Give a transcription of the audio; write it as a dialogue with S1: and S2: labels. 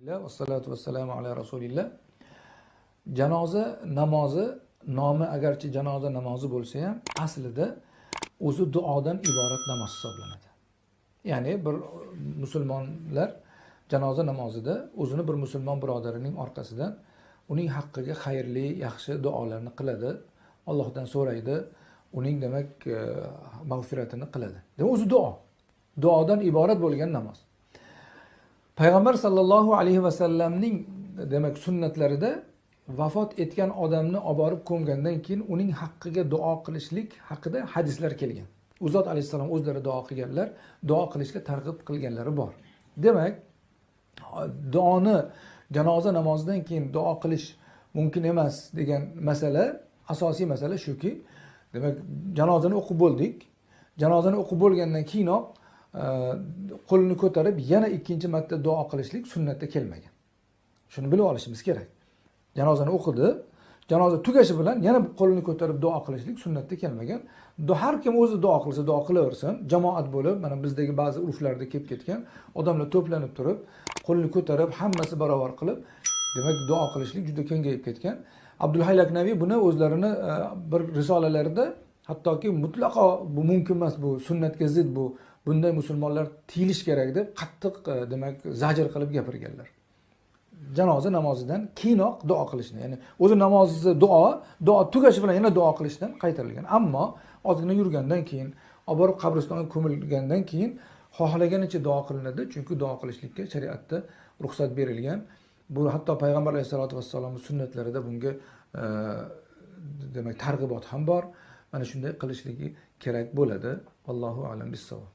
S1: Vassalotu vassalamu ala rasulillah. Janoza namozi nomi agarchi janoza namozi bo'lsa ham, aslida o'zi duodan iborat namoz hisoblanadi. Ya'ni bir musulmonlar janoza namozida o'zini bir musulmon birodarining orqasidan uning haqqiga xayrli, yaxshi duolarni qiladi, Allohdan so'raydi, uning demak mag'firatini qiladi. Demak, o'zi duo. Duodan iborat bo'lgan namoz. Payg'ambar sallallohu alayhi vasallamning demak sunnatlarida vafot etgan odamni olib borib ko'mgandan keyin uning haqqiga duo qilishlik haqida hadislar kelgan. U zot alayhissalom o'zlari duo qilganlar, duo qilishga targ'ib qilganlari bor. Demak, duoni janoza namozidan keyin duo qilish mumkin emas degan masala, asosiy masala shuki, demak janozani o'qib bo'ldik. Janozani o'qib bo'lgandan keyinoq qo'lini ko'tarib yana ikkinchi marta duo qilishlik sunnatda kelmagan. Shuni bilib olishimiz kerak. Janozani o'qidi, janoza tugashi bilan yana qo'lini ko'tarib duo qilishlik sunnatda kelmagan. Har kim o'zi duo qilsa duo qilaversin, jamoat bo'lib, mana bizdagi ba'zi urflarda kelib ketgan, odamlar to'planib turib, qo'lini ko'tarib, hammasi barobar qilib, demak duo qilishlik juda kengayib ketgan. Abdulhay Laknaviy buni o'zlarini bir risolalarida hattoki mutlaqo bu mumkin emas, bu sunnatga zid, bu bunday musulmonlar tiyilish kerak deb qattiq demak zajr qilib gapirganlar. Janoza namozidan keyinoq duo qilishni, ya'ni o'zi namozi duo, duo tugashi bilan yana duo qilishdan qaytarilgan. Ammo ozgina yurgandan keyin, olib borib qabristonga ko'milgandan keyin xohlaganicha duo qilinadi, chunki duo qilishlikka shariatda ruxsat berilgan. Bu hatto payg'ambar alayhisolatu vassalomning sunnatlarida bunga demak targ'ibot ham bor. Mana shunday qilishligi kerak bo'ladi. Allohu a'lam bissavob.